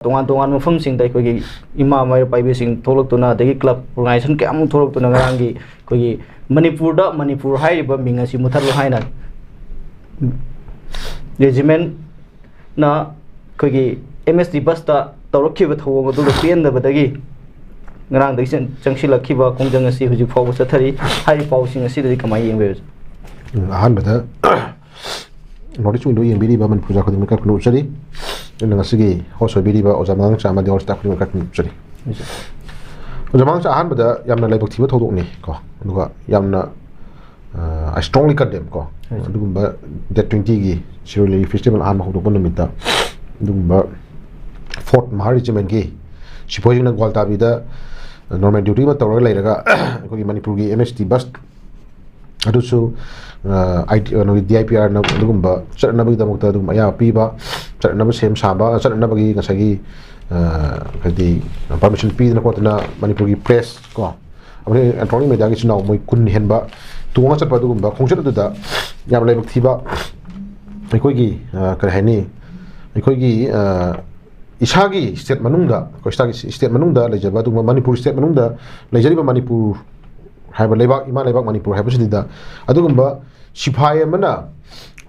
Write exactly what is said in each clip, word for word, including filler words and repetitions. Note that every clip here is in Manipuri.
ꯇꯣꯉꯥꯟ ꯇꯣꯉꯥꯟꯕ ꯃꯐꯝꯁꯤꯡꯗ ꯑꯩꯈꯣꯏꯒꯤ ꯏꯃꯥ ꯃꯩꯔꯥ ꯄꯥꯏꯕꯤꯁꯤꯡ ꯊꯣꯛꯂꯛꯇꯨꯅ, ꯑꯗꯒꯤ club organization ꯀꯌꯥ ꯑꯃ ꯊꯣꯛꯂꯛꯇꯨꯅ ꯉꯔꯥꯡꯒꯤ ꯑꯩꯈꯣꯏꯒꯤ ꯃꯅꯤꯄꯨꯔꯗ ꯃꯅꯤꯄꯨꯔ ꯍꯥꯏꯔꯤꯕ ꯃꯤꯡ ꯑꯁꯤ ꯃꯨꯊꯠꯂꯨ ꯍꯥꯏꯅ regimentꯅ ꯑꯩꯈꯣꯏꯒꯤ M S T busꯇ ꯇꯧꯔꯛꯈꯤꯕ ꯊꯧꯑꯣꯡ ꯑꯗꯨꯒ ꯄꯦꯟꯗꯕꯗꯒꯤ ꯉꯔꯥꯡꯗꯒꯤ ꯆꯪ-, ꯆꯪꯁꯤꯜꯂꯛꯈꯤꯕ ꯈꯣꯡꯖꯪ ꯑꯁꯤ ꯍꯧꯖꯤꯛ ꯐꯥꯎꯕ ꯆꯠꯊꯔꯤ꯫ ꯍꯥꯏꯔꯤꯕ ꯄꯥꯎꯁꯤꯡ ꯑꯁꯤꯗꯗꯤ ꯀꯃꯥꯏꯅ ꯌꯦꯡꯕꯤꯕ? ꯎꯝ, ꯑꯍꯥꯟꯕꯗ North East Window ꯌꯦꯡꯕꯤꯔꯤꯕ ꯃꯅꯤꯄꯨꯔ ꯄ꯭ꯔꯖꯥ ꯈꯨꯗꯤꯡꯃꯛ ꯏꯀꯥꯏ ꯈꯨꯝꯅꯕ ꯎꯠꯆꯔꯤ꯫ ꯑꯩꯅ ꯉꯁꯤꯒꯤ host ꯑꯣꯏꯕꯤꯔꯤꯕ ꯑꯣꯖꯥ ꯃꯉꯥꯡꯆꯥ ꯑꯃꯗꯤ all staff ꯈꯨꯗꯤꯡꯃꯛ ꯏꯀꯥꯏ ꯈꯨꯝꯅꯕ ꯎꯠꯆꯔꯤ꯫ ꯑꯣꯖꯥ ꯃꯉꯥꯡꯆꯥ, ꯑꯍꯥꯟꯕꯗ ꯌꯥꯝꯅ ꯂꯥꯏꯕꯛ ꯊꯤꯕ ꯊꯧꯗꯣꯛꯅꯤ ꯀꯣ, ꯑꯗꯨꯒ ꯌꯥꯝꯅ, ꯑ, I strongly condemn ꯀꯣ꯫ ꯑꯗꯨꯒꯨꯝꯕ date twentyꯒꯤ ꯁꯤꯔꯣꯏ ꯂꯤꯂꯤ festival ꯑꯍꯥꯟꯕ ꯍꯧꯗꯣꯛꯄ ꯅꯨꯃꯤꯠꯇ ꯑꯗꯨꯒꯨꯝꯕ Fourth Mahar Regimentꯀꯤ ꯁꯤꯐꯥꯏꯁꯤꯡꯅ ꯒ꯭ꯋꯥꯜꯇꯥꯕꯤꯗ normal duty ꯑꯃ ꯇꯧꯔꯒ ꯂꯩꯔꯒ ꯑꯩꯈꯣꯏꯒꯤ ꯃꯅꯤꯄꯨꯔꯒꯤ M S T bus ꯑꯗꯨꯁꯨ, ꯑ, I T, ꯀꯩꯅꯣꯒꯤ D I P Rꯅ ꯑꯗꯨꯒꯨꯝꯕ ꯆꯠꯅꯅꯕꯒꯤꯗꯃꯛꯇ ꯑꯗꯨꯒꯨꯝꯕ ꯑꯌꯥꯕ ꯄꯤꯕ, ꯆꯠꯅꯅꯕ ꯁꯦꯝ ꯁꯥꯕ, ꯆꯠꯅꯅꯕꯒꯤ ꯉꯁꯥꯏꯒꯤ, ꯑ, ꯍꯥꯏꯗꯤ permission ꯄꯤꯗꯅ ꯈꯣꯠꯇꯅ ꯃꯅꯤꯄꯨꯔꯒꯤ press ꯀꯣ, ꯑꯃꯗꯤ electronic mediaꯒꯤ ꯏꯆꯤꯟ ꯏꯅꯥꯎ ꯃꯣꯏ ꯀꯨꯟ ꯍꯦꯟꯕ ꯇꯣꯡꯉ ꯆꯠꯄ ꯑꯗꯨꯒꯨꯝꯕ ꯈꯣꯡꯆꯠ ꯑꯗꯨꯗ ꯌꯥꯝꯅ ꯂꯥꯏꯕꯛ ꯊꯤꯕ ꯑꯩꯈꯣꯏꯒꯤ, ꯑ, ꯀꯔꯤ ꯍꯥꯏꯅꯤ, ꯑꯩꯈꯣꯏꯒꯤ, ꯑ, ꯏꯁꯥꯒꯤ state ꯃꯅꯨꯡꯗ, ꯑꯩꯈꯣꯏ ꯏꯁꯥꯒꯤ state ꯃꯅꯨꯡꯗ ꯂꯩꯖꯕ ꯑꯗꯨꯒꯨꯝꯕ ꯃꯅꯤꯄꯨꯔ state ꯃꯅꯨꯡꯗ ꯂꯩꯖꯔꯤꯕ ꯃꯅꯤꯄꯨꯔ ꯍꯥꯏꯕ ꯂꯩꯕꯥꯛ, ꯏꯃꯥ ꯂꯩꯕꯥꯛ ꯃꯅꯤꯄꯨꯔ ꯍꯥꯏꯕꯁꯤꯗ ꯑꯗꯨꯒꯨꯝꯕ ꯁꯤꯐꯥꯏ ꯑꯃꯅ,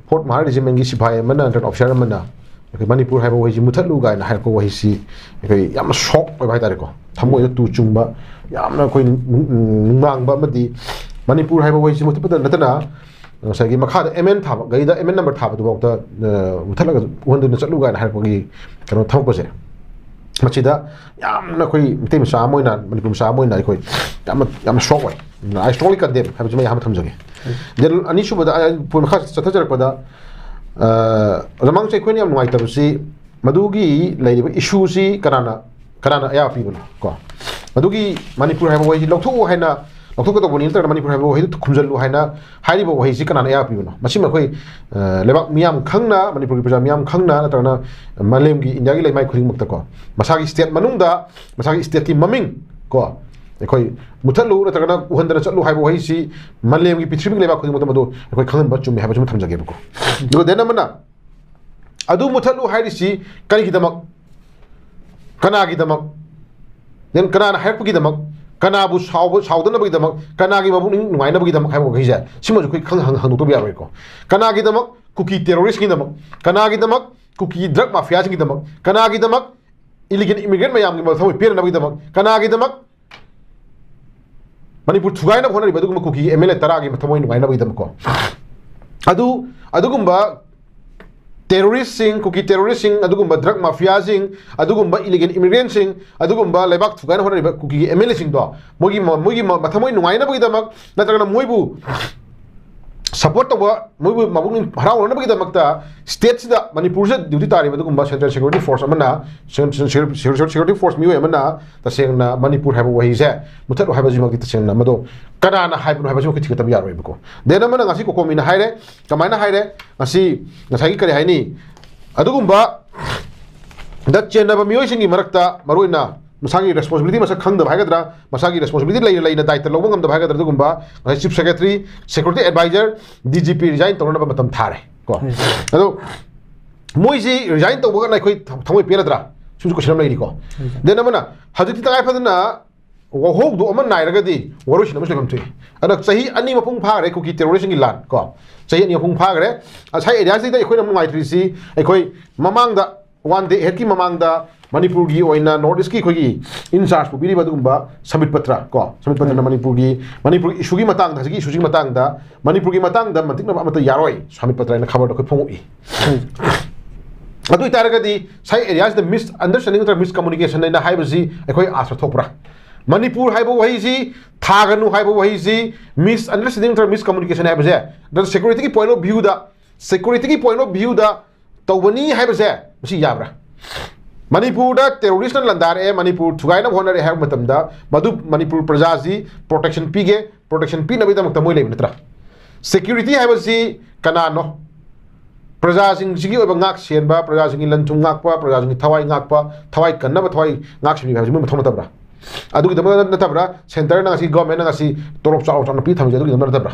Fourth Mahar Regimentꯀꯤ ꯁꯤꯐꯥꯏ ꯑꯃꯅ ꯅꯠꯇ꯭ꯔꯒ officer ꯑꯃꯅ ꯑꯩꯈꯣꯏ ꯃꯅꯤꯄꯨꯔ ꯍꯥꯏꯕ ꯋꯥꯍꯩꯁꯤ ꯃꯨꯊꯠꯂꯨ ꯀꯥꯏꯅ ꯍꯥꯏꯔꯛꯄ ꯋꯥꯍꯩꯁꯤ ꯑꯩꯈꯣꯏ ꯌꯥꯝꯅ shock ꯑꯣꯏꯕ ꯍꯥꯏꯇꯥꯔꯦꯀꯣ, ꯊꯃꯣꯏꯗ ꯇꯨ ꯆꯨꯡꯕ, ꯌꯥꯝꯅ ꯑꯩꯈꯣꯏ ꯅꯨꯡ-, ꯅꯨꯡꯅꯥꯡꯕ ꯑꯃꯗꯤ ꯃꯅꯤꯄꯨꯔ ꯍꯥꯏꯕ ꯋꯥꯍꯩꯁꯤ ꯃꯨꯊꯠꯄꯗ ꯅꯠꯇꯅ ꯉꯁꯥꯏꯒꯤ ꯃꯈꯥꯗ M N ꯊꯥꯕ, ꯒꯥꯔꯤꯗ M N number ꯊꯥꯕꯗꯨꯐꯥꯎꯗ, ꯑ, ꯃꯨꯊꯠꯂꯒ ꯎꯍꯟꯗꯨꯅ ꯆꯠꯂꯨ ꯀꯥꯏꯅ ꯍꯥꯏꯔꯛꯄꯒꯤ ꯀꯩꯅꯣ ꯊꯝꯃꯛꯄꯁꯦ, ꯃꯁꯤꯗ ꯌꯥꯝꯅ ꯑꯩꯈꯣꯏ ꯃꯩꯇꯩ ꯃꯆꯥ ꯑꯃ ꯑꯣꯏꯅ, ꯃꯅꯤꯄꯨꯔ ꯃꯆꯥ ꯑꯃ ꯑꯣꯏꯅ ꯑꯩꯈꯣꯏ ꯌꯥꯝꯅ, ꯌꯥꯝꯅ shock ꯑꯣꯏ꯫ ꯑꯗꯨꯅ I strongly condemn ꯍꯥꯏꯕꯁꯤꯃ ꯑꯩ ꯑꯍꯥꯟꯕ ꯊꯝꯖꯒꯦ꯫ Then ꯑꯅꯤꯁꯨꯕꯗ ꯑꯩ point ꯃꯈꯥ ꯆꯠꯊꯖꯔꯛꯄꯗ, ꯑ, ꯑꯣꯖꯥ ꯃꯉꯥꯡꯆꯥ, ꯑꯩꯈꯣꯏꯅ ꯌꯥꯝ ꯅꯨꯡꯉꯥꯏꯇꯕꯁꯤ ꯃꯗꯨꯒꯤ ꯂꯩꯔꯤꯕ issueꯁꯤ ꯀꯅꯥꯅ, ꯀꯅꯥꯅ ꯑꯌꯥꯕ ꯄꯤꯕꯅꯣ ꯀꯣ? ꯃꯗꯨꯒꯤ ꯃꯅꯤꯄꯨꯔ ꯍꯥꯏꯕ ꯋꯥꯍꯩꯁꯤ ꯂꯧꯊꯣꯛꯎ ꯍꯥꯏꯅ, ꯂꯧꯊꯣꯛꯀꯗꯧꯕꯅꯤ ꯅꯠꯇ꯭ꯔꯒꯅ ꯃꯅꯤꯄꯨꯔ ꯍꯥꯏꯕ ꯋꯥꯍꯩꯗꯨ ꯈꯨꯝꯖꯤꯜꯂꯨ ꯍꯥꯏꯅ ꯍꯥꯏꯔꯤꯕ ꯋꯥꯍꯩꯁꯤ ꯀꯅꯥꯅ ꯑꯌꯥꯕ ꯄꯤꯕꯅꯣ? ꯃꯁꯤꯃ ꯑꯩꯈꯣꯏ, ꯑ, ꯂꯩꯕꯥꯛ ꯃꯤꯌꯥꯝ ꯈꯪꯅ, ꯃꯅꯤꯄꯨꯔꯒꯤ ꯄ꯭ꯔꯖꯥ ꯃꯤꯌꯥꯝ ꯈꯪꯅ, ꯅꯠꯇ꯭ꯔꯒꯅ ꯃꯥꯂꯦꯝꯒꯤ, ꯏꯟꯗꯤꯌꯥꯒꯤ ꯂꯩꯃꯥꯏ ꯈꯨꯗꯤꯡꯃꯛꯇꯀꯣ, ꯃꯁꯥꯒꯤ state ꯃꯅꯨꯡꯗ, ꯃꯁꯥꯒꯤ stateꯀꯤ ꯃꯃꯤꯡ ꯀꯣ, ꯑꯩꯈꯣꯏ ꯃꯨꯊꯠꯂꯨ ꯅꯠꯇ꯭ꯔꯒꯅ ꯎꯍꯟꯗꯅ ꯆꯠꯂꯨ ꯍꯥꯏꯕ ꯋꯥꯍꯩꯁꯤ ꯃꯥꯂꯦꯝꯒꯤ, ꯄ꯭ꯔꯤꯊꯤꯕꯤꯒꯤ ꯂꯩꯕꯥꯛ ꯈꯨꯗꯤꯡꯃꯛꯇ ꯃꯗꯨ ꯑꯩꯈꯣꯏ ꯈꯪꯍꯟꯕ ꯆꯨꯝꯃꯤ ꯍꯥꯏꯕꯁꯤꯃ ꯊꯝꯖꯒꯦꯕꯀꯣ꯫ ꯑꯗꯨꯒ then ꯑꯃꯅ, ꯑꯗꯨ ꯃꯨꯊꯠꯂꯨ ꯍꯥꯏꯔꯤꯁꯤ ꯀꯔꯤꯒꯤꯗꯃꯛ? ꯀꯅꯥꯒꯤꯗꯃꯛ? Then ꯀꯅꯥꯅ ꯍꯥꯏꯔꯛꯄꯒꯤꯗꯃꯛ? ꯀꯅꯥꯕꯨ ꯁꯥꯎꯕ, ꯁꯥꯎꯗꯅꯕꯒꯤꯗꯃꯛ? ꯀꯅꯥꯒꯤ ꯃꯕꯨꯛꯅꯤꯡ ꯅꯨꯡꯉꯥꯏꯅꯕꯒꯤꯗꯃꯛ ꯍꯥꯏꯕ ꯋꯥꯍꯩꯁꯦ, ꯁꯤꯃꯁꯨ ꯑꯩꯈꯣꯏ ꯈꯪ-, ꯍꯪ-, ꯍꯪꯗꯣꯛꯇꯕ ꯌꯥꯔꯣꯏꯀꯣ꯫ ꯀꯅꯥꯒꯤꯗꯃꯛ? ꯀꯨꯀꯤ terroristꯀꯤꯗꯃꯛ꯫ ꯀꯅꯥꯒꯤꯗꯃꯛ? ꯀꯨꯀꯤ drug mafiaꯁꯤꯡꯒꯤꯗꯃꯛ꯫ ꯀꯅꯥꯒꯤꯗꯃꯛ? Illegal immigrant ꯃꯌꯥꯝꯒꯤ ꯃꯊꯃꯣꯏ ꯄꯦꯟꯅꯅꯕꯒꯤꯗꯃꯛ꯫ ꯀꯅꯥꯒꯤꯗꯃꯛ? ꯃꯅꯤꯄꯨꯔ ꯊꯨꯒꯥꯏꯅꯕ ꯍꯣꯠꯅꯔꯤꯕ ꯑꯗꯨꯒꯨꯝꯕ ꯀꯨꯀꯤꯒꯤ MLA ꯇꯔꯥꯒꯤ ꯃꯊꯃꯣꯏ ꯅꯨꯡꯉꯥꯏꯅꯕꯒꯤꯗꯃꯛꯀꯣ꯫ ꯑꯗꯨ, ꯑꯗꯨꯒꯨꯝꯕ terroristꯁꯤꯡ, ꯀꯨꯀꯤ terroristꯁꯤꯡ, ꯑꯗꯨꯒꯨꯝꯕ drug mafiaꯁꯤꯡ, ꯑꯗꯨꯒꯨꯝꯕ illegal immigrantꯁꯤꯡ, ꯑꯗꯨꯒꯨꯝꯕ ꯂꯩꯕꯥꯛ ꯊꯨꯒꯥꯏꯅ ꯍꯣꯠꯅꯔꯤꯕ ꯀꯨꯀꯤꯒꯤ MLAꯁꯤꯡꯗꯣ, ꯃꯣꯏꯒꯤ ꯃ-, ꯃꯣꯏꯒꯤ ꯃ-, ꯃꯊꯃꯣꯏ ꯅꯨꯡꯉꯥꯏꯅꯕꯒꯤꯗꯃꯛ, ꯅꯠꯇ꯭ꯔꯒꯅ ꯃꯣꯏꯕꯨ support ꯇꯧꯕ, ꯃꯣꯏꯕꯨ ꯃꯕꯨꯛꯅꯤꯡ ꯍꯔꯥꯎꯅꯅꯕꯒꯤꯗꯃꯛꯇ stateꯁꯤꯗ, ꯃꯅꯤꯄꯨꯔꯁꯤꯗ duty ꯇꯥꯔꯤꯕ ꯑꯗꯨꯒꯨꯝꯕ central security force ꯑꯃꯅ, cen-, cen-, security force ꯃꯤꯑꯣꯏ ꯑꯃꯅ ꯇꯁꯦꯡꯅ ꯃꯅꯤꯄꯨꯔ ꯍꯥꯏꯕ ꯋꯥꯍꯩꯁꯦ ꯃꯨꯊꯠꯂꯣ ꯍꯥꯏꯕꯁꯤꯃꯛꯇꯤ ꯇꯁꯦꯡꯅ ꯃꯗꯣ ꯀꯅꯥꯅ ꯍꯥꯏꯕꯅꯣ ꯍꯥꯏꯕꯁꯤꯃ ꯑꯩꯈꯣꯏ ꯊꯤꯒꯠꯇꯕ ꯌꯥꯔꯣꯏꯕꯀꯣ꯫ Then ꯑꯃꯅ ꯉꯁꯤ ꯀꯣꯀꯣꯃꯤꯅ ꯍꯥꯏꯔꯦ, ꯀꯃꯥꯏꯅ ꯍꯥꯏꯔꯦ? ꯉꯁꯤ, ꯉꯁꯥꯏꯒꯤ ꯀꯔꯤ ꯍꯥꯏꯅꯤ? ꯑꯗꯨꯒꯨꯝꯕ ꯗ ꯆꯦꯟꯅꯕ ꯃꯤꯑꯣꯏꯁꯤꯡꯒꯤ ꯃꯔꯛꯇ ꯃꯔꯨꯑꯣꯏꯅ ꯃꯁꯥꯒꯤ responsibility ꯃꯁꯛ ꯈꯪꯗꯕ ꯍꯥꯏꯒꯗ꯭ꯔꯥ, ꯃꯁꯥꯒꯤ responsibility ꯂꯩꯅ ꯂꯩꯅ ꯗꯥꯏꯇ ꯂꯧꯕ ꯉꯝꯗꯕ ꯍꯥꯏꯒꯗ꯭ꯔꯥ, ꯑꯗꯨꯒꯨꯝꯕ ꯉꯁꯥꯏ chief secretary, security advisor, DGP resign ꯇꯧꯅꯅꯕ ꯃꯇꯝ ꯊꯥꯔꯦ ꯀꯣ꯫ ꯎꯝ꯫ ꯑꯗꯣ ꯃꯣꯏꯁꯤ resign ꯇꯧꯕꯒꯅ ꯑꯩꯈꯣꯏ ꯊ-, ꯊꯃꯣꯏ ꯄꯦꯜꯂꯗ꯭ꯔꯥ? ꯁꯤꯁꯨ question ꯑꯃ ꯂꯩꯔꯤꯀꯣ꯫ ꯎꯝ꯫ Then ꯑꯃꯅ ꯍꯧꯖꯤꯛꯇꯤ ꯇꯉꯥꯏ ꯐꯗꯅ ꯋꯥꯍꯧꯗꯣꯛ ꯑꯃ ꯅꯥꯏꯔꯒꯗꯤ ꯋꯥꯔꯣꯏꯁꯤꯟ ꯑꯃꯁꯨ ꯂꯩꯐꯝ ꯊꯣꯛꯏ꯫ ꯑꯗꯣ ꯆꯍꯤ ꯑꯅꯤ ꯃꯄꯨꯡ ꯐꯥꯈ꯭ꯔꯦ ꯀꯨꯀꯤ terroristꯁꯤꯡꯒꯤ ꯂꯥꯟ ꯀꯣ꯫ ꯆꯍꯤ ꯑꯅꯤ ꯃꯄꯨꯡ ꯐꯥꯈ꯭ꯔꯦ꯫ ꯉꯁꯥꯏ areaꯁꯤꯗ ꯑꯩꯈꯣꯏꯅ ꯑꯃꯨꯛ ꯅꯨꯡꯉꯥꯏꯇ꯭ꯔꯤꯁꯤ, ꯑꯩꯈꯣꯏ ꯃꯃꯥꯡꯗ one day aheadꯀꯤ ꯃꯃꯥꯡꯗ ꯃꯅꯤꯄꯨꯔꯒꯤ ꯑꯣꯏꯅ North Eastꯀꯤ ꯑꯩꯈꯣꯏꯒꯤ in charge ꯄꯨꯕꯤꯔꯤꯕ ꯑꯗꯨꯒꯨꯝꯕ ꯁꯝꯕꯤꯠ ꯄꯇ꯭ꯔ ꯀꯣ, ꯁꯝꯕꯤꯠ ꯄꯇ꯭ꯔꯅ ꯎꯝ꯫ ꯃꯅꯤꯄꯨꯔꯒꯤ, ꯃꯅꯤꯄꯨꯔꯒꯤ issueꯒꯤ ꯃꯇꯥꯡꯗ, ꯍꯧꯖꯤꯛꯀꯤ issueꯒꯤ ꯃꯇꯥꯡꯗ, ꯃꯅꯤꯄꯨꯔꯒꯤ ꯃꯇꯥꯡꯗ ꯃꯟꯇꯤꯛꯅꯕ ꯑꯃꯠꯇ ꯌꯥꯔꯣꯏ, ꯁꯝꯕꯤꯠ ꯄꯇ꯭ꯔ ꯍꯥꯏꯅ ꯈꯕꯔꯗ ꯑꯩꯈꯣꯏ ꯐꯣꯡꯉꯛꯏ꯫ ꯎꯝ꯫ ꯑꯗꯨ ꯑꯣꯏꯇꯥꯔꯒꯗꯤ ꯉꯁꯥꯏ areaꯁꯤꯗ misunderstanding ꯅꯠꯇ꯭ꯔꯒ miscommunication ꯂꯩꯅ ꯍꯥꯏꯕꯁꯤ ꯑꯩꯈꯣꯏ ꯑꯥꯔꯊ ꯊꯣꯛꯄ꯭ꯔꯥ? ꯃꯅꯤꯄꯨꯔ ꯍꯥꯏꯕ ꯋꯥꯍꯩꯁꯤ, ꯊꯥꯒꯅꯨ ꯍꯥꯏꯕ ꯋꯥꯍꯩꯁꯤ misunderstanding ꯅꯠꯇ꯭ꯔꯒ miscommunication ꯍꯥꯏꯕꯁꯦ, ꯅꯠꯇ꯭ꯔꯒ securityꯒꯤ point of viewꯗ, securityꯒꯤ point of viewꯗ ꯇꯧꯕꯅꯤ ꯍꯥꯏꯕꯁꯦ ꯃꯁꯤ ꯌꯥꯕ꯭ꯔꯥ? ꯃꯅꯤꯄꯨꯔꯗ terroristꯅ ꯂꯥꯟꯗꯥꯔꯛꯑꯦ, ꯃꯅꯤꯄꯨꯔ ꯊꯨꯒꯥꯏꯅꯕ ꯍꯣꯠꯅꯔꯦ ꯍꯥꯏꯕ ꯃꯇꯝꯗ ꯃꯗꯨ ꯃꯅꯤꯄꯨꯔ ꯄ꯭ꯔꯖꯥꯁꯤ protection ꯄꯤꯒꯦ, protection ꯄꯤꯅꯕꯒꯤꯗꯃꯛꯇ ꯃꯣꯏ ꯂꯩꯕ ꯅꯠꯇ꯭ꯔꯥ? Security ꯍꯥꯏꯕꯁꯤ ꯀꯅꯥꯅꯣ? ꯄ꯭ꯔꯖꯥꯁꯤꯡꯁꯤꯒꯤ ꯑꯣꯏꯕ ꯉꯥꯛ ꯁꯦꯟꯕ, ꯄ꯭ꯔꯖꯥꯁꯤꯡꯒꯤ ꯂꯟ ꯊꯨꯝ ꯉꯥꯛꯄ, ꯄ꯭ꯔꯖꯥꯁꯤꯡꯒꯤ ꯊꯋꯥꯏ ꯉꯥꯛꯄ, ꯊꯋꯥꯏ ꯀꯟꯅꯕ, ꯊꯋꯥꯏ ꯉꯥꯛ ꯁꯦꯟꯕꯤꯕ ꯍꯥꯏꯕꯁꯤ ꯃꯣꯏ ꯃꯊꯧ ꯅꯠꯇꯕ꯭ꯔꯥ? ꯑꯗꯨꯒꯤꯗꯃꯛ ꯅꯠꯇꯕ꯭ꯔꯥ centreꯅ ꯉꯁꯤ, governmentꯅ ꯉꯁꯤ ꯇꯣꯂꯣꯞ ꯆꯥꯎꯅ ꯆꯥꯎꯅ ꯄꯤ ꯊꯝꯃꯤꯁꯦ ꯑꯗꯨꯒꯤꯗꯃꯛ ꯅꯠꯇꯕ꯭ꯔꯥ?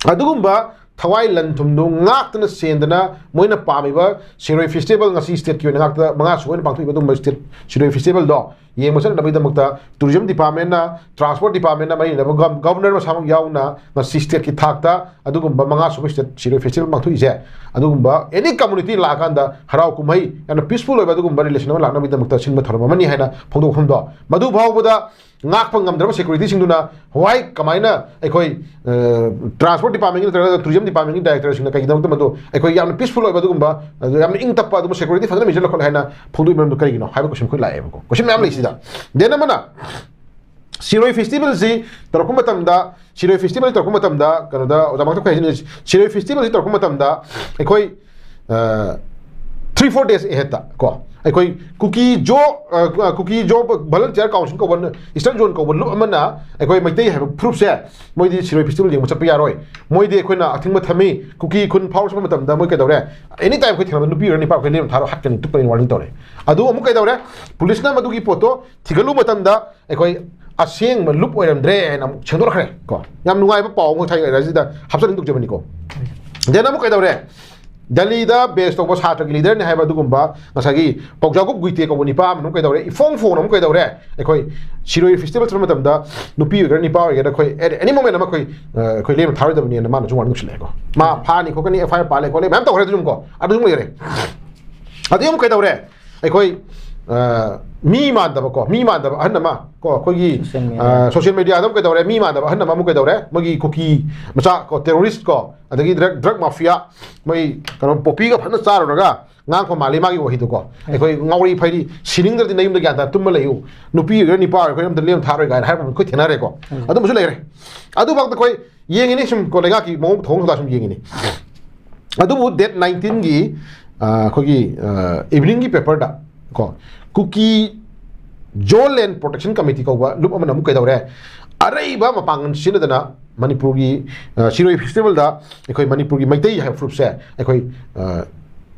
ꯑꯗꯨꯒꯨꯝꯕ ꯊꯋꯥꯏ ꯂꯟ ꯊꯨꯝꯗꯨ ꯉꯥꯛꯇꯅ ꯁꯦꯟꯗꯅ ꯃꯣꯏꯅ ꯄꯥꯝꯃꯤꯕ ꯁꯤꯔꯣꯏ ꯐꯦꯁꯇꯤꯚꯦꯜ, ꯉꯁꯤ ꯁ꯭ꯇꯦꯠꯀꯤ ꯑꯣꯏꯅ ꯉꯥꯛꯇ ꯃꯉꯥ ꯁꯨꯕ ꯑꯣꯏꯅ ꯄꯥꯡꯊꯣꯛꯏꯕ ꯑꯗꯨꯒꯨꯝꯕ ꯁ꯭ꯇꯦꯠ ꯁꯤꯔꯣꯏ ꯐꯦꯁꯇꯤꯚꯦꯜꯗꯣ ꯌꯦꯡꯕ ꯆꯠꯅꯕꯒꯤꯗꯃꯛꯇ ꯇꯨꯔꯤꯖꯝ ꯗꯤꯄꯥꯔꯠꯃꯦꯟꯅ, ꯇ꯭ꯔꯥꯟꯁꯄꯣꯔꯠ ꯗꯤꯄꯥꯔꯠꯃꯦꯟꯅ, ꯃꯔꯤ ꯂꯩꯅꯕ ꯒꯝ-, ꯒꯕꯔꯅꯔ ꯃꯁꯥꯃꯛ ꯌꯥꯎꯅ ꯉꯁꯤ ꯁ꯭ꯇꯦꯠꯀꯤ ꯊꯥꯛꯇ ꯑꯗꯨꯒꯨꯝꯕ ꯃꯉꯥ ꯁꯨꯕ ꯁ꯭ꯇꯦꯠ ꯁꯤꯔꯣꯏ ꯐꯦꯁꯇꯤꯚꯦꯜ ꯄꯥꯡꯊꯣꯛꯏꯁꯦ, ꯑꯗꯨꯒꯨꯝꯕ ꯑꯦꯅꯤ ꯀꯝꯃꯨꯅꯤꯇꯤ ꯂꯥꯛꯑꯀꯥꯟꯗ ꯍꯔꯥꯎ ꯀꯨꯝꯍꯩ ꯌꯥꯝꯅ ꯄꯤꯁꯐꯨꯜ ꯑꯣꯏꯕ ꯑꯗꯨꯒꯨꯝꯕ ꯔꯤꯂꯦꯁꯟ ꯑꯃ ꯂꯥꯛꯅꯕꯒꯤꯗꯃꯛꯇ ꯁꯤꯟꯕ ꯊꯧꯔꯝ ꯑꯃꯅꯤ ꯍꯥꯏꯅ ꯐꯣꯡꯗꯣꯛꯐꯝꯗꯣ, ꯃꯗꯨ ꯐꯥꯎꯕꯗ ꯉꯥꯛꯄ ꯉꯝꯗ꯭ꯔꯕ ꯁꯦꯀ꯭ꯌꯨꯔꯤꯇꯤꯁꯤꯡꯗꯨꯅ ꯍ꯭ꯋꯥꯏ ꯀꯃꯥꯏꯅ ꯑꯩꯈꯣꯏ, ꯑ, ꯇ꯭ꯔꯥꯟꯁꯄꯣꯔꯠ ꯗꯤꯄꯥꯔꯠꯃꯦꯟꯒꯤ ꯅꯠꯇ꯭ꯔꯒ ꯇꯨꯔꯤꯖꯝ ꯗꯤꯄꯥꯔꯠꯃꯦꯟꯒꯤ ꯗꯥꯏꯔꯦꯛꯇꯔꯁꯤꯡꯅ ꯀꯩꯒꯤꯗꯃꯛꯇ ꯃꯗꯨ ꯑꯩꯈꯣꯏ ꯌꯥꯝꯅ ꯄꯤꯁꯐꯨꯜ ꯑꯣꯏꯕ ꯑꯗꯨꯒꯨꯝꯕ, ꯑ, ꯌꯥꯝꯅ ꯏꯪ ꯇꯞꯄ ꯑꯗꯨꯒꯨꯝꯕ ꯁꯦꯀ꯭ꯌꯨꯔꯤꯇꯤ ꯐꯖꯅ ꯃꯤꯁꯤꯜꯂ ꯈꯣꯠꯂꯦ ꯍꯥꯏꯅ ꯐꯣꯡꯗꯣꯛꯏ ꯃꯔꯝꯗꯨ ꯀꯔꯤꯒꯤꯅꯣ ꯍꯥꯏꯕ ꯀꯣꯏꯁꯟ ꯑꯩꯈꯣꯏ ꯂꯥꯛꯑꯦꯕꯀꯣ꯫ ꯀꯣꯏꯁꯟ ꯃꯌꯥꯝ ꯂꯩ ꯁꯤꯗ꯫ ꯗꯦꯟ ꯑꯃꯅ ꯁꯤꯔꯣꯏ ꯐꯦꯁꯇꯤꯚꯦꯜꯁꯤ ꯇꯧꯔꯛꯄ ꯃꯇꯝꯗ, ꯁꯤꯔꯣꯏ ꯐꯦꯁꯇꯤꯚꯦꯜ ꯇꯧꯔꯛꯄ ꯃꯇꯝꯗ, ꯀꯩꯅꯣꯗ ꯑꯣꯖꯥ ꯃꯥꯡꯊꯣꯛꯈ꯭ꯔꯦ ꯍꯥꯏꯁꯤꯅ, ꯁꯤꯔꯣꯏ ꯐꯦꯁꯇꯤꯚꯦꯜꯁꯤ ꯇꯧꯔꯛꯄ ꯃꯇꯝꯗ ꯑꯩꯈꯣꯏ, ꯑ, three four days ahead ꯀꯣ, ꯑꯩꯈꯣꯏ ꯀꯨꯀꯤ ꯖꯣ, ꯑ, ꯀꯨꯀꯤ ꯖꯣ ꯚꯣꯂꯟꯇꯤꯌꯔ ꯀꯥꯎꯟꯁꯤꯜ ꯀꯧꯕ, ꯏꯁꯇꯔꯟ ꯖꯣꯟ ꯀꯧꯕ ꯂꯨꯞ ꯑꯃꯅ ꯑꯩꯈꯣꯏ ꯃꯩꯇꯩ ꯍꯥꯏꯕ ꯐꯨꯔꯨꯞꯁꯦ, ꯃꯣꯏꯗꯤ ꯁꯤꯔꯣꯏ ꯐꯦꯁꯇꯤꯚꯦꯜ ꯌꯦꯡꯕ ꯆꯠꯄ ꯌꯥꯔꯣꯏ, ꯃꯣꯏꯗꯤ ꯑꯩꯈꯣꯏꯅ ꯑꯊꯤꯡꯕ ꯊꯝꯃꯤ, ꯀꯨꯀꯤ ꯈꯨꯟ ꯐꯥꯎꯔ ꯆꯠꯄ ꯃꯇꯝꯗ ꯃꯣꯏ ꯀꯩꯗꯧꯔꯦ, ꯑꯦꯅꯤ ꯇꯥꯏꯝ ꯑꯩꯈꯣꯏ ꯊꯦꯡꯅꯕ ꯅꯨꯄꯤ ꯑꯣꯏꯔꯣ ꯅꯨꯄꯥ ꯑꯩꯈꯣꯏ ꯂꯦꯝꯅ ꯊꯥꯔꯣ ꯍꯥꯠꯀꯅꯤ, ꯇꯨꯞꯀꯅꯤ ꯋꯥꯔꯅꯤꯡ ꯇꯧꯔꯦ꯫ ꯑꯗꯨ ꯑꯃꯨꯛ ꯀꯩꯗꯧꯔꯦ, ꯄꯨꯂꯤꯁꯅ ꯃꯗꯨꯒꯤ ꯄꯣꯠꯇꯣ ꯊꯤꯒꯠꯂꯨꯕ ꯃꯇꯝꯗ ꯑꯩꯈꯣꯏ ꯑꯁꯦꯡꯕ ꯂꯨꯞ ꯑꯣꯏꯔꯝꯗ꯭ꯔꯦ ꯍꯥꯏꯅ ꯑꯃꯨꯛ ꯁꯦꯡꯗꯣꯔꯛꯈ꯭ꯔꯦ ꯀꯣ꯫ ꯌꯥꯝ ꯅꯨꯡꯉꯥꯏꯕ ꯄꯥꯎ ꯑꯃ ꯊꯥꯏ ꯑꯁꯤꯗ ꯍꯥꯞꯆꯅꯤꯡ ꯇꯧꯖꯕꯅꯤꯀꯣ꯫ ꯗꯦꯟ ꯑꯃꯨꯛ ꯀꯩꯗꯧꯔꯦ? ꯗꯦꯜꯂꯤꯗ ꯕꯦꯁ ꯇꯧꯕ ꯁꯥꯇ꯭ꯔꯒꯤ ꯂꯤꯗꯔꯅꯤ ꯍꯥꯏꯕ ꯑꯗꯨꯒꯨꯝꯕ ꯉꯁꯥꯏꯒꯤ ꯄꯥꯎꯖꯥꯒꯨꯞ ꯒꯨꯏꯇꯦ ꯀꯧꯕ ꯅꯤꯄꯥ ꯑꯃꯅ ꯑꯃꯨꯛ ꯀꯩꯗꯧꯔꯦ? ꯏꯐꯣꯡ ꯐꯣꯡꯅ ꯑꯃꯨꯛ ꯀꯩꯗꯧꯔꯦ? ꯑꯩꯈꯣꯏ ꯁꯤꯔꯣꯏ ꯐꯦꯁꯇꯤꯚꯦꯜ ꯆꯠꯄ ꯃꯇꯝꯗ ꯅꯨꯄꯤ ꯑꯣꯏꯒꯦꯔꯥ ꯅꯤꯄꯥ ꯑꯣꯏꯒꯦꯔꯥ ꯑꯩꯈꯣꯏ at any moment ꯑꯃ ꯑꯩꯈꯣꯏ, ꯑ, ꯑꯩꯈꯣꯏ ꯂꯦꯝꯅ ꯊꯥꯔꯣꯏꯗꯕꯅꯦꯅ ꯃꯥꯅꯁꯨ ꯋꯥꯔꯅꯤꯡ ꯅꯨꯡꯁꯤꯜꯂꯛꯑꯦꯀꯣ꯫ ꯃꯥ ꯐꯥꯅꯤ ꯈꯣꯠꯀꯅꯤ, F I R ꯄꯥꯜꯂꯦ ꯈꯣꯠꯂꯦ ꯃꯌꯥꯝ ꯇꯧꯈ꯭ꯔꯦ ꯑꯗꯨꯁꯨ ꯀꯣ꯫ ꯑꯗꯨꯁꯨ ꯂꯩꯔꯦ꯫ ꯑꯗꯨ ꯑꯃꯨꯛ ꯀꯩꯗꯧꯔꯦ? ꯑꯩꯈꯣꯏ, ꯑ, ꯃꯤ ꯃꯥꯟꯗꯕꯀꯣ, ꯃꯤ ꯃꯥꯟꯗꯕ ꯑꯍꯟ ꯑꯃ ꯀꯣ, ꯑꯩꯈꯣꯏꯒꯤ, social media꯫ ꯑ, social media ꯗ ꯑꯃꯨꯛ ꯀꯩꯗꯧꯔꯦ? ꯃꯤ ꯃꯥꯟꯗꯕ ꯑꯍꯟ ꯑꯃ ꯑꯃꯨꯛ ꯀꯩꯗꯧꯔꯦ? ꯃꯣꯏꯒꯤ ꯀꯨꯀꯤ ꯃꯆꯥ ꯀꯣ, terrorist ꯀꯣ, ꯑꯗꯒꯤ drug, drug mafia, ꯃꯣꯏ ꯀꯩꯅꯣ ꯄꯣꯄꯤꯒ ꯐꯖꯅ ꯆꯥꯔꯨꯔꯒ ꯉꯥꯡꯉꯛꯄ ꯃꯥꯜꯂꯤ ꯃꯥꯒꯤ ꯋꯥꯍꯩꯗꯨꯀꯣ꯫ ꯑꯩꯈꯣꯏ ꯉꯥꯎꯔꯤ ꯐꯩꯔꯤ, ꯁꯤꯅꯤꯡꯗ꯭ꯔꯗꯤ ꯅꯌꯨꯝꯗ ꯒ꯭ꯌꯥꯟ ꯇꯥꯅ ꯇꯨꯝꯃ ꯂꯩꯌꯨ, ꯅꯨꯄꯤ ꯑꯣꯏꯒꯦꯔꯥ ꯅꯤꯄꯥ ꯑꯣꯏꯒꯦꯔꯥ ꯑꯝꯇ ꯂꯦꯝ ꯊꯥꯔꯣꯏ ꯀꯥꯏꯅ ꯍꯥꯏꯔꯛꯄ ꯑꯩꯈꯣꯏ ꯊꯦꯡꯅꯔꯦꯀꯣ꯫ ꯎꯝ꯫ ꯑꯗꯨꯝꯕꯁꯨ ꯂꯩꯔꯦ꯫ ꯑꯗꯨꯐꯥꯎꯗ ꯑꯩꯈꯣꯏ ꯌꯦꯡꯉꯤꯅꯤ ꯁꯨꯝ ꯀꯣ, ꯂꯩꯉꯥꯛꯀꯤ ꯃꯑꯣꯡ ꯊꯧꯑꯣꯡ ꯊꯧꯗꯥ ꯁꯨꯝ ꯌꯦꯡꯉꯤꯅꯤ꯫ ꯑꯗꯨꯕꯨ date nineteen ꯒꯤ, ꯑ, ꯑꯩꯈꯣꯏꯒꯤ, ꯑ, evening ꯒꯤ paper ꯗ ꯀꯣ, ꯀꯨꯀꯤ ꯖꯣ ꯂꯦꯟ ꯄ꯭ꯔꯣꯇꯦꯛꯁꯟ ꯀꯃꯤꯇꯤ ꯀꯧꯕ ꯂꯨꯞ ꯑꯃꯅ ꯑꯃꯨꯛ ꯀꯩꯗꯧꯔꯦ? ꯑꯔꯩꯕ ꯃꯄꯥꯡꯒꯜ ꯁꯤꯖꯤꯟꯅꯗꯅ ꯃꯅꯤꯄꯨꯔꯒꯤ, ꯑ, ꯁꯤꯔꯣꯏ ꯐꯦꯁꯇꯤꯚꯦꯜꯗ ꯑꯩꯈꯣꯏ ꯃꯅꯤꯄꯨꯔꯒꯤ ꯃꯩꯇꯩ ꯍꯥꯏꯕ ꯐꯨꯔꯨꯞꯁꯦ ꯑꯩꯈꯣꯏ, ꯑ,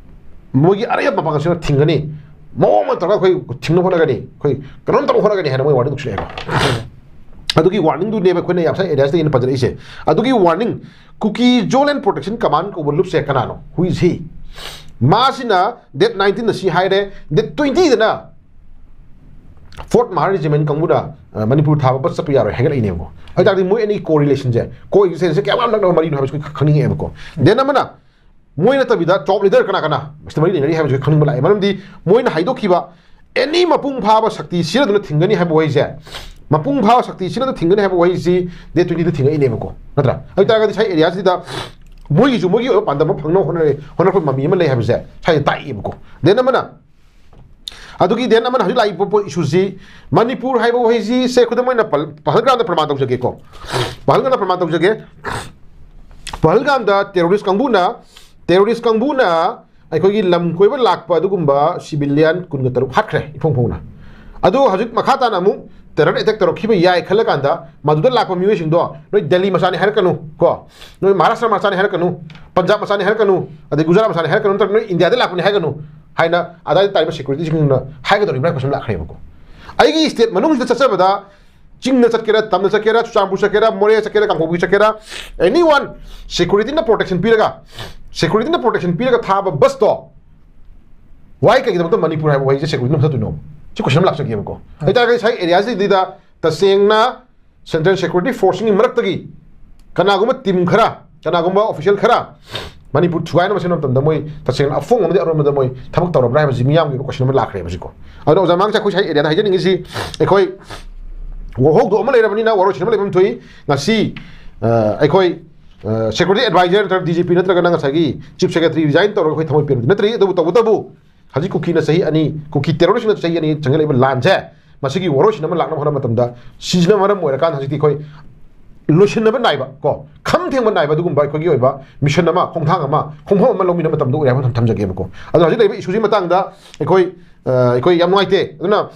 ꯃꯣꯏꯒꯤ ꯑꯔꯩꯕ ꯃꯄꯥꯡꯒꯜꯁꯤꯅ ꯊꯤꯡꯒꯅꯤ, ꯃꯑꯣꯡ ꯑꯃ ꯇꯧꯔꯒ ꯑꯩꯈꯣꯏ ꯊꯤꯡꯅꯕ ꯍꯣꯠꯅꯒꯅꯤ, ꯑꯩꯈꯣꯏ ꯀꯩꯅꯣꯝ ꯇꯧꯅꯕ ꯍꯣꯠꯅꯒꯅꯤ ꯍꯥꯏꯅ ꯃꯣꯏ ꯋꯥꯔꯅꯤꯡ ꯅꯨꯡꯁꯤꯜꯂꯛꯑꯦꯕ꯫ ꯑꯗꯨꯒꯤ warningꯗꯨꯅꯦꯕ ꯑꯩꯈꯣꯏꯅ ꯌꯥꯝ ꯁꯥꯏ areasꯇ ꯑꯩꯅ ꯄꯟꯖꯔꯛꯏꯁꯦ꯫ ꯑꯗꯨꯒꯤ warning, Kuki Zone Land Protection Command ꯀꯧꯕ ꯂꯨꯞꯁꯦ ꯀꯅꯥꯅꯣ? Who is he? ꯃꯥꯁꯤꯅ date nineteenꯗ ꯁꯤ ꯍꯥꯏꯔꯦ, date twentyꯗꯅ Fourth Mahar Regiment ꯀꯥꯡꯕꯨꯅ, ꯑ, ꯃꯅꯤꯄꯨꯔ ꯊꯥꯕ bus ꯆꯠꯄ ꯌꯥꯔꯣꯏ ꯍꯥꯏꯒꯠꯂꯛꯏꯅꯦꯕꯀꯣ꯫ ꯑꯗꯨ ꯇꯥꯔꯗꯤ ꯃꯣꯏ ꯑꯅꯤ co-relationꯁꯦ, co-existenceꯁꯦ ꯀꯌꯥꯝ ꯌꯥꯝ ꯅꯛꯅꯕ ꯃꯔꯤꯅꯣ ꯍꯥꯏꯕꯁꯤ ꯑꯩꯈꯣꯏ ꯈꯪꯅꯤꯡꯉꯛꯑꯦꯕꯀꯣ꯫ Then ꯑꯃꯅ, ꯃꯣꯏ ꯅꯠꯇꯕꯤꯗ top leader ꯀꯅꯥ ꯀꯅꯥ ꯃꯁꯤꯗ ꯃꯔꯤ ꯂꯩꯅꯔꯤ ꯍꯥꯏꯕꯁꯤ ꯈꯪꯅꯤꯡꯕ ꯂꯥꯛꯑꯦ꯫ ꯃꯔꯝꯗꯤ ꯃꯣꯏꯅ ꯍꯥꯏꯗꯣꯛꯈꯤꯕ, any ꯃꯄꯨꯡ ꯐꯥꯕ ꯁꯛꯇꯤ ꯁꯤꯖꯤꯟꯅꯗꯨꯅ ꯊꯤꯡꯒꯅꯤ ꯍꯥꯏꯕ ꯋꯥꯍꯩꯁꯦ, ꯃꯄꯨꯡ ꯐꯥꯕ ꯁꯛꯇꯤ ꯁꯤꯖꯤꯟꯅꯗꯨꯅ ꯊꯤꯡꯒꯅꯤ ꯍꯥꯏꯕ ꯋꯥꯍꯩꯁꯤ date twentyꯗ ꯊꯤꯡꯉꯛꯏꯅꯦꯕꯀꯣ, ꯅꯠꯇ꯭ꯔꯥ? ꯑꯗꯨ ꯇꯥꯔꯒꯗꯤ ꯁꯥꯏ areaꯁꯤꯗ ꯃꯣꯏꯒꯤꯁꯨ ꯃꯣꯏꯒꯤ ꯑꯣꯏꯕ ꯄꯥꯟꯗꯝ ꯑꯃ ꯐꯪꯅꯕ ꯍꯣꯠꯅꯔꯦ, ꯍꯣꯠꯅꯔꯛꯄ ꯃꯃꯤ ꯑꯃ ꯂꯩ ꯍꯥꯏꯕꯁꯦ ꯁꯥꯏꯗ ꯇꯥꯛꯏꯕꯀꯣ꯫ Then ꯑꯃꯅ, ꯑꯗꯨꯒꯤ then ꯑꯃꯅ ꯍꯧꯖꯤꯛ ꯂꯥꯛꯏꯕ ꯄꯣꯠ issueꯁꯤ, ꯃꯅꯤꯄꯨꯔ ꯍꯥꯏꯕ ꯋꯥꯍꯩꯁꯤ ꯁꯦ, ꯈꯨꯗꯝ ꯑꯣꯏꯅ ꯄꯍꯜ-, ꯄꯍꯜꯒꯥꯝꯗ ꯄ꯭ꯔꯃꯥꯟ ꯇꯧꯖꯒꯦꯀꯣ꯫ ꯄꯍꯜꯒꯥꯝꯗ ꯄ꯭ꯔꯃꯥꯟ ꯇꯧꯖꯒꯦ꯫ ꯄꯍꯜꯒꯥꯝꯗ terrorist ꯀꯥꯡꯕꯨꯅ, terrorist ꯀꯥꯡꯕꯨꯅ ꯑꯩꯈꯣꯏꯒꯤ ꯂꯝ ꯀꯣꯏꯕ ꯂꯥꯛꯄ ꯑꯗꯨꯒꯨꯝꯕ civilian ꯀꯨꯟꯒ ꯇꯔꯨꯛ ꯍꯥꯠꯈ꯭ꯔꯦ, ꯏꯐꯣꯡ ꯐꯣꯡꯅ꯫ ꯑꯗꯣ ꯍꯧꯖꯤꯛ ꯃꯈꯥ ꯇꯥꯅ ꯑꯃꯨꯛ terror attack ꯇꯧꯔꯛꯈꯤꯕ ꯌꯥꯏ ꯈꯜꯂꯀꯥꯟꯗ, ꯃꯗꯨꯗ ꯂꯥꯛꯄ ꯃꯤꯑꯣꯏꯁꯤꯡꯗꯣ ꯅꯣꯏ ꯗꯦꯜꯂꯤ ꯃꯆꯥꯅꯤ ꯍꯥꯏꯔꯛꯀꯅꯨ ꯀꯣ, ꯅꯣꯏ ꯃꯍꯥꯔꯥꯁꯇ꯭ꯔ ꯃꯆꯥꯅꯤ ꯍꯥꯏꯔꯛꯀꯅꯨ, ꯄꯟꯖꯥꯕ ꯃꯆꯥꯅꯤ ꯍꯥꯏꯔꯛꯀꯅꯨ, ꯑꯗꯩ ꯒꯨꯖꯔꯥꯠ ꯃꯆꯥꯅꯤ ꯍꯥꯏꯔꯛꯀꯅꯨ, ꯅꯠꯇ꯭ꯔꯒ ꯅꯣꯏ ꯏꯟꯗꯤꯌꯥꯗ ꯂꯥꯛꯄꯅꯤ ꯍꯥꯏꯒꯅꯨ ꯍꯥꯏꯅ ꯑꯗꯥꯏꯗ ꯇꯥꯔꯤꯕ securityꯁꯤꯡꯅ ꯍꯥꯏꯒꯗꯧꯔꯤꯕ꯭ꯔꯥ ꯍꯥꯏꯕ question ꯂꯥꯛꯈ꯭ꯔꯦꯕꯀꯣ꯫ ꯑꯩꯒꯤ state ꯃꯅꯨꯡꯁꯤꯗ ꯆꯠꯆꯕꯗ, ꯆꯤꯡꯗ ꯆꯠꯀꯦꯔꯥ, ꯇꯝꯗ ꯆꯠꯀꯦꯔꯥ, ꯆꯨꯔꯆꯥꯟꯄꯨꯔ ꯆꯠꯀꯦꯔꯥ, ꯃꯣꯔꯦ ꯆꯠꯀꯦꯔꯥ, ꯀꯥꯡꯄꯣꯛꯄꯤ ꯆꯠꯀꯦꯔꯥ, anyone, securityꯅ protection ꯄꯤꯔꯒ, securityꯅ protection ꯄꯤꯔꯒ ꯊꯥꯕ busꯇꯣ why ꯀꯩꯒꯤꯗꯃꯛꯇ ꯃꯅꯤꯄꯨꯔ ꯍꯥꯏꯕ ꯋꯥꯍꯩꯁꯦ securityꯅ ꯃꯨꯊꯠꯇꯣꯏꯅꯣ? ꯁꯤ question ꯑꯃ ꯂꯥꯛꯆꯒꯦꯕꯀꯣ꯫ ꯑꯗꯨ ꯇꯥꯔꯒꯗꯤ ꯉꯁꯥꯏ areaꯁꯤꯗ ꯇꯁꯦꯡꯅ central security forceꯁꯤꯡꯒꯤ ꯃꯔꯛꯇꯒꯤ ꯀꯅꯥꯒꯨꯝꯕ team ꯈꯔ, ꯀꯅꯥꯒꯨꯝꯕ official ꯈꯔ ꯃꯅꯤꯄꯨꯔ ꯊꯨꯒꯥꯏꯅꯕ ꯁꯤꯟꯕ ꯃꯇꯝꯗ ꯃꯣꯏ ꯇꯁꯦꯡꯅ ꯑꯐꯣꯡꯕ ꯑꯃꯗꯤ ꯑꯔꯣꯟꯕꯗ ꯃꯣꯏ ꯊꯕꯛ ꯇꯧꯔꯕ꯭ꯔꯥ ꯍꯥꯏꯕꯁꯤ ꯃꯤꯌꯥꯝꯒꯤ ꯑꯣꯏꯕ question ꯑꯃ ꯂꯥꯛꯈ꯭ꯔꯦꯕ ꯍꯧꯖꯤꯛꯀꯣ꯫ ꯑꯗꯨꯅ ꯑꯣꯖꯥ ꯃꯥꯡꯁꯦ ꯑꯩꯈꯣꯏ ꯁ꯭ꯋꯥꯏ areaꯗ ꯍꯥꯏꯖꯅꯤꯡꯉꯤꯁꯤ, ꯑꯩꯈꯣꯏ ꯋꯥꯍꯧꯗꯣꯛ ꯑꯃ ꯂꯩꯔꯕꯅꯤꯅ ꯋꯥꯔꯣꯏꯁꯤꯟ ꯑꯃ ꯂꯩꯐꯝ ꯊꯣꯛꯏ꯫ ꯉꯁꯤ, ꯑ, ꯑꯩꯈꯣꯏ, ꯑ, security advisor ꯅꯠꯇ꯭ꯔꯒ DGP ꯅꯠꯇ꯭ꯔꯒꯅ ꯉꯁꯥꯏꯒꯤ chief secretary resign ꯇꯧꯔꯒ ꯑꯩꯈꯣꯏ ꯊꯃꯣꯏ ꯄꯦꯟꯕꯗꯤ ꯅꯠꯇ꯭ꯔꯤ꯫ ꯑꯗꯨꯕꯨ ꯇꯧꯕꯇꯕꯨ ꯍꯧꯖꯤꯛ ꯀꯨꯀꯤꯅ ꯆꯍꯤ ꯑꯅꯤ, ꯀꯨꯀꯤ terroristꯅ ꯆꯍꯤ ꯑꯅꯤ ꯆꯪꯁꯤꯜꯂꯛꯏꯕ ꯂꯥꯟꯁꯦ, ꯃꯁꯤꯒꯤ ꯋꯥꯔꯣꯏꯁꯤꯟ ꯑꯃ ꯂꯥꯛꯅꯕ ꯍꯣꯠꯅꯕ ꯃꯇꯝꯗ, ꯁꯤꯁꯤꯅ ꯃꯔꯝ ꯑꯣꯏꯔꯀꯥꯟꯗ ꯍꯧꯖꯤꯛꯇꯤ ꯑꯩꯈꯣꯏ ꯂꯣꯏꯁꯤꯟꯅꯕ ꯅꯥꯏꯕ ꯀꯣ, ꯈꯝ ꯊꯦꯡꯕ ꯅꯥꯏꯕ ꯑꯗꯨꯒꯨꯝꯕ ꯑꯩꯈꯣꯏꯒꯤ ꯑꯣꯏꯕ mission ꯑꯃ, ꯈꯣꯡꯊꯥꯡ ꯑꯃ, ꯈꯣꯡꯐꯝ ꯑꯃ ꯂꯧꯃꯤꯟꯅꯕ ꯃꯇꯝꯗ ꯑꯣꯏꯔꯦ ꯍꯥꯏꯕ ꯊꯝꯖꯒꯦꯕꯀꯣ꯫ ꯑꯗꯨꯅ ꯍꯧꯖꯤꯛ ꯂꯩꯔꯤꯕ issueꯁꯤ ꯃꯇꯥꯡꯗ ꯑꯩꯈꯣꯏ, ꯑ, ꯑꯩꯈꯣꯏ ꯌꯥꯝ ꯅꯨꯡꯉꯥꯏꯇꯦ꯫ ꯑꯗꯨꯅ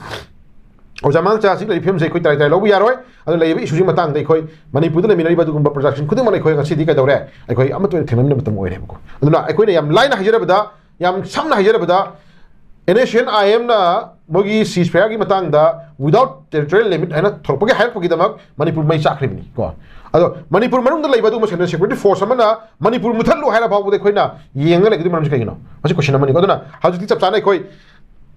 ꯑꯣꯖꯥ ꯃꯥꯡꯆꯥ ꯍꯧꯖꯤꯛ ꯂꯩꯔꯤꯕ ꯐꯤꯕꯝꯁꯦ ꯑꯩꯈꯣꯏ ꯇꯔꯥꯏ ꯇꯔꯥꯏ ꯂꯧꯕ ꯌꯥꯔꯣꯏ꯫ ꯑꯗꯨꯅ ꯂꯩꯔꯤꯕ issueꯁꯤ ꯃꯇꯥꯡꯗ ꯑꯩꯈꯣꯏ ꯃꯅꯤꯄꯨꯔꯗ ꯂꯩꯃꯤꯟꯅꯔꯤꯕ ꯑꯗꯨꯒꯨꯝꯕ ꯄ꯭ꯔꯖꯥꯁꯤꯡ ꯈꯨꯗꯤꯡꯃꯛꯅ ꯑꯩꯈꯣꯏ ꯉꯁꯤꯗꯤ ꯀꯩꯗꯧꯔꯦ? ꯑꯩꯈꯣꯏ ꯑꯃꯠꯇ ꯑꯣꯏꯅ ꯊꯦꯡꯅꯃꯤꯟꯅꯕ ꯃꯇꯝ ꯑꯣꯏꯔꯦꯕꯀꯣ꯫ ꯑꯗꯨꯅ ꯑꯩꯈꯣꯏꯅ ꯌꯥꯝ ꯂꯥꯏꯅ ꯍꯥꯏꯖꯔꯕꯗ, ꯌꯥꯝ ꯁꯝꯅ ꯍꯥꯏꯖꯔꯕꯗ, NSCN-IMꯅ ꯃꯣꯏꯒꯤ ceasefire-ꯒꯤ ꯃꯇꯥꯡꯗ without territorial limit ꯍꯥꯏꯅ ꯊꯣꯔꯛꯄꯒꯤ ꯍꯥꯏꯔꯛꯄꯒꯤꯗꯃꯛ ꯃꯅꯤꯄꯨꯔ ꯃꯩ ꯆꯥꯛꯈ꯭ꯔꯤꯕꯅꯤ ꯀꯣ꯫ ꯑꯗꯣ ꯃꯅꯤꯄꯨꯔ ꯃꯅꯨꯡꯗ ꯂꯩꯕ ꯑꯗꯨꯒꯨꯝꯕ Central Security Force ꯑꯃꯅ ꯃꯅꯤꯄꯨꯔ ꯃꯨꯊꯠꯂꯨ ꯍꯥꯏꯔ ꯐꯥꯎꯕꯗ ꯑꯩꯈꯣꯏꯅ ꯌꯦꯡꯉ ꯂꯩꯒꯗꯣꯏ ꯃꯔꯝꯁꯤ ꯀꯩꯒꯤꯅꯣ? ꯃꯁꯤ question ꯑꯃꯅꯤꯀꯣ꯫ ꯑꯗꯨꯅ ꯍꯧꯖꯤꯛꯇꯤ ꯆꯞ ꯆꯥꯅ ꯑꯩꯈꯣꯏ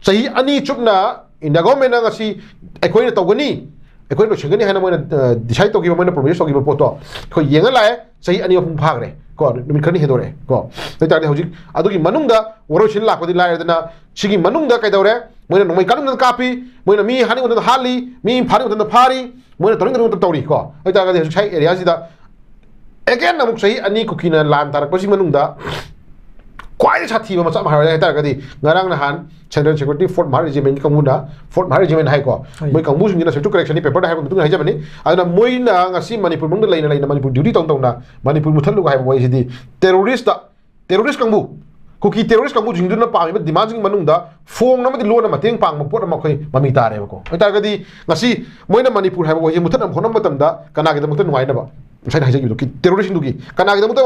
ꯆꯍꯤ ꯑꯅꯤ ꯆꯨꯞꯅ India government-ꯅ ꯉꯁꯤ ꯑꯩꯈꯣꯏꯅ ꯇꯧꯒꯅꯤ, ꯑꯩꯈꯣꯏꯅ ꯂꯣꯏꯁꯤꯟꯒꯅꯤ ꯍꯥꯏꯅ ꯃꯣꯏꯅ, ꯑ, decide ꯇꯧꯈꯤꯕ, ꯃꯣꯏꯅ promise ꯇꯧꯈꯤꯕ ꯄꯣꯠꯇꯣ ꯑꯩꯈꯣꯏ ꯌꯦꯡꯉ ꯂꯥꯛꯑꯦ꯫ ꯆꯍꯤ ꯑꯅꯤ ꯑꯍꯨꯝ ꯐꯥꯈ꯭ꯔꯦ ꯀꯣ, ꯅꯨꯃꯤꯠ ꯈꯔꯅꯤ ꯍꯦꯟꯗꯣꯔꯛꯑꯦ ꯀꯣ꯫ ꯑꯗꯨ ꯑꯣꯏꯇꯥꯔꯗꯤ ꯍꯧꯖꯤꯛ ꯑꯗꯨꯒꯤ ꯃꯅꯨꯡꯗ ꯋꯥꯔꯣꯏꯁꯤꯟ ꯂꯥꯛꯄꯗꯤ ꯂꯥꯏꯔꯗꯅ, ꯁꯤꯒꯤ ꯃꯅꯨꯡꯗ ꯀꯩꯗꯧꯔꯦ? ꯃꯣꯏꯅ ꯅꯣꯡꯃꯩ ꯀꯥꯞꯅꯤꯡꯕꯗ ꯀꯥꯞꯄꯤ, ꯃꯣꯏꯅ ꯃꯤ ꯍꯥꯠꯅꯤꯡꯕꯗ ꯍꯥꯠꯂꯤ, ꯃꯤ ꯐꯥꯅꯤꯡꯕꯗ ꯐꯥꯔꯤ, ꯃꯣꯏꯅ ꯇꯧꯅꯤꯡꯗꯕ ꯇꯧꯔꯤ ꯀꯣ꯫ ꯑꯗꯨ ꯑꯣꯏꯇꯥꯔꯒꯗꯤ ꯍꯧꯖꯤꯛ ꯁ꯭ꯋꯥꯏ area-ꯁꯤꯗ again ꯑꯃꯨꯛ ꯆꯍꯤ ꯑꯅꯤ ꯀꯨꯀꯤꯅ ꯂꯥꯟ ꯇꯥꯔꯛꯄꯁꯤ ꯃꯅꯨꯡꯗ ꯈ꯭ꯋꯥꯏꯗꯒꯤ ꯁꯥꯊꯤꯕ ꯃꯆꯥ ꯑꯃ ꯍꯥꯏꯔꯦ ꯍꯥꯏꯇꯥꯔꯒꯗꯤ, ꯉꯔꯥꯡ ꯅꯍꯥꯟ Central Security Force Mahar Regiment-ꯀꯤ ꯀꯥꯡꯕꯨꯅ, Force Mahar Regiment ꯍꯥꯏꯀꯣ, ꯍꯣꯏ꯫ ꯃꯣꯏ ꯀꯥꯡꯕꯨꯁꯤꯡꯁꯤꯅ ꯁꯦꯟꯇ꯭ꯔꯦꯜ ꯀꯔꯦꯛꯁꯟꯒꯤ ꯄꯦꯄꯔꯗ ꯍꯥꯏꯕ ꯃꯇꯨꯡ ꯏꯟꯅ ꯍꯥꯏꯖꯕꯅꯤ꯫ ꯑꯗꯨꯅ ꯃꯣꯏꯅ ꯉꯁꯤ ꯃꯅꯤꯄꯨꯔ ꯃꯅꯨꯡꯗ ꯂꯩꯅ ꯂꯩꯅ ꯃꯅꯤꯄꯨꯔ duty ꯇꯧꯅ ꯇꯧꯅ ꯃꯅꯤꯄꯨꯔ ꯃꯨꯠꯊꯠꯂꯨ ꯍꯥꯏꯕ ꯋꯥꯍꯩꯁꯤꯗꯤ terrorist, terrorist ꯀꯥꯡꯕꯨ, ꯀꯨꯀꯤ terrorist ꯀꯥꯡꯕꯨꯁꯤꯡꯗꯨꯅ ꯄꯥꯝꯃꯤꯕ demand-ꯁꯤꯡꯒꯤ ꯃꯅꯨꯡꯗ ꯐꯣꯡꯅ ꯑꯃꯗꯤ ꯂꯣꯟꯅ ꯃꯇꯦꯡ ꯄꯥꯡꯕ ꯄꯣꯠ ꯑꯃ ꯑꯩꯈꯣꯏ ꯃꯃꯤ ꯇꯥꯔꯦꯕꯀꯣ꯫ ꯑꯗꯨ ꯑꯣꯏꯇꯥꯔꯒꯗꯤ ꯉꯁꯤ ꯃꯣꯏꯅ ꯃꯅꯤꯄꯨꯔ ꯍꯥꯏꯕ ꯋꯥꯍꯩꯁꯦ ꯃꯨꯠꯊꯠꯅꯕ ꯍꯣꯠꯅꯕ ꯃꯇꯝꯗ ꯀꯅꯥꯒꯤꯗꯃꯛꯇ ꯅꯨꯡꯉꯥꯏꯅꯕ? ꯉꯁꯥꯏꯅ ꯍꯥꯏꯖꯈꯤꯕꯗꯣ, ꯀꯤ-, terrorist-ꯁꯤꯡꯗꯨꯒꯤ ꯀꯅꯥꯒꯤꯗꯃꯛꯇ,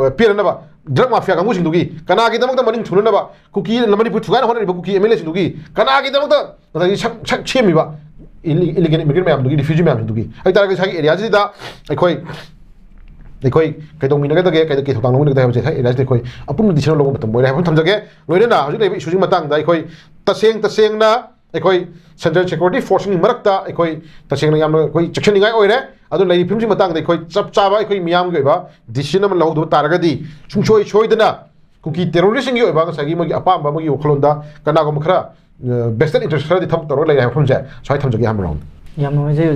ꯑ, ꯄꯦꯟꯅꯅꯕ? Drug mafia ꯀꯥꯡꯕꯨꯁꯤꯡꯗꯨꯒꯤ ꯀꯅꯥꯒꯤꯗꯃꯛꯇ ꯃꯅꯤꯡ ꯊꯨꯅꯅꯕ? ꯀꯨꯀꯤ, ꯃꯅꯤꯄꯨꯔ ꯊꯨꯒꯥꯏꯅ ꯍꯣꯠꯅꯔꯤꯕ ꯀꯨꯀꯤ MLA-ꯁꯤꯡꯗꯨꯒꯤ ꯀꯅꯥꯒꯤꯗꯃꯛꯇ ꯉꯁꯥꯏꯒꯤ ꯁꯛ, ꯁꯛ ꯁꯦꯝꯃꯤꯕ ꯏꯂꯤ-, illegal immigrant ꯃꯌꯥꯝꯗꯨꯒꯤ, refugee ꯃꯌꯥꯝꯁꯤꯡꯗꯨꯒꯤ? ꯍꯥꯏꯇꯥꯔꯒꯗꯤ ꯉꯁꯥꯏꯒꯤ area-ꯁꯤꯗ ꯑꯩꯈꯣꯏ, ꯑꯩꯈꯣꯏ ꯀꯩꯗꯧꯃꯤꯟꯅꯒꯗꯒꯦ, ꯀꯩ, ꯀꯩ ꯊꯧꯗꯥꯡ ꯂꯧꯃꯤꯟꯅꯒꯗꯒꯦ ꯍꯥꯏꯕꯁꯦ ꯉꯁꯥꯏ area-ꯁꯤꯗ ꯑꯩꯈꯣꯏ ꯑꯄꯨꯟꯕ decision ꯂꯧꯕ ꯃꯇꯝ ꯑꯣꯏꯔꯦ ꯍꯥꯏꯕ ꯑꯃ ꯊꯝꯖꯒꯦ꯫ ꯂꯣꯏꯅꯅ ꯍꯧꯖꯤꯛ ꯂꯩꯔꯤꯕ issue-ꯁꯤꯒꯤ ꯃꯇꯥꯡꯗ ꯑꯩꯈꯣꯏ ꯇꯁꯦꯡ ꯇꯁꯦꯡꯅ ꯑꯩꯈꯣꯏ Central Security Force-ꯁꯤꯡꯒꯤ ꯃꯔꯛꯇ ꯑꯩꯈꯣꯏ ꯇꯁꯦꯡꯅ ꯌꯥꯝꯅ ꯑꯩꯈꯣꯏ ꯆꯦꯛꯁꯤꯟꯅꯤꯡꯉꯥꯏ ꯑꯣꯏꯔꯦ꯫ ꯑꯗꯨꯅ ꯂꯩꯔꯤꯕ ꯐꯤꯕꯝꯁꯤꯒꯤ ꯃꯇꯥꯡꯗ ꯑꯩꯈꯣꯏ ꯆꯞ ꯆꯥꯕ ꯑꯩꯈꯣꯏ ꯃꯤꯌꯥꯝꯒꯤ ꯑꯣꯏꯕ decision ꯑꯃ ꯂꯧꯍꯧꯗꯕ ꯇꯥꯔꯒꯗꯤ ꯁꯨꯡꯁꯣꯏ ꯁꯣꯏꯗꯅ ꯀꯨꯀꯤ terrorist-ꯁꯤꯡꯒꯤ ꯑꯣꯏꯕ ꯉꯁꯥꯏꯒꯤ ꯃꯣꯏꯒꯤ ꯑꯄꯥꯝꯕ, ꯃꯣꯏꯒꯤ ꯋꯥꯈꯜꯂꯣꯟꯗ ꯀꯅꯥꯒꯨꯝꯕ ꯈꯔ, ꯑ, vested interest ꯈꯔꯗꯤ ꯊꯕꯛ ꯇꯧꯔꯒ ꯂꯩꯔꯦ ꯍꯥꯏꯕ ꯋꯥꯐꯝꯁꯦ ꯁ꯭ꯋꯥꯏ ꯊꯝꯖꯒꯦ, ꯍꯥꯃꯨꯔꯥꯎ꯫ ꯌꯥꯝ ꯅꯨꯡꯉꯥꯏꯖꯩ꯫